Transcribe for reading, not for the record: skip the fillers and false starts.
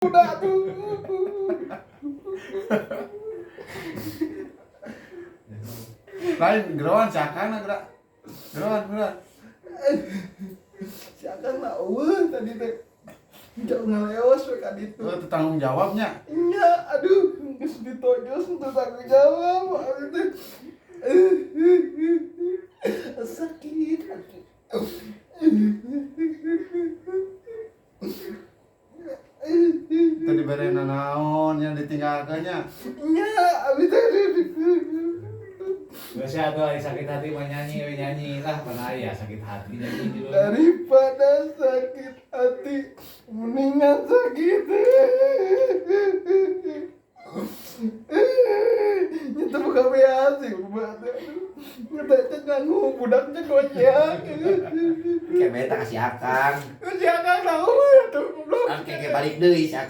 Udah tuh. Lain geroan si Akang na gerak. Geroan, geroan. Si Akang na eueuh tadi teh. Jauh ngaleos we ka ditu. Itu tanggung jawabnya. Nya, aduh, geus ditojos teu tanggung jawab abi teh. Sakit hati. Itu dibere naon yang ditinggalkeunnya. Nya, abi teh. Geus ya atuh ari sakit hati mah nyanyi we nyanyi lah pan aya sakit hati nyanyi dulu. Daripada sakit hati, mendingan sakit. Nyata buka biasa, nyata teh nganggu budaknya kocak. Kayak beta kasih Akang. Si Akang tahu ya tuh, goblok. Kayak balik deui si Akang.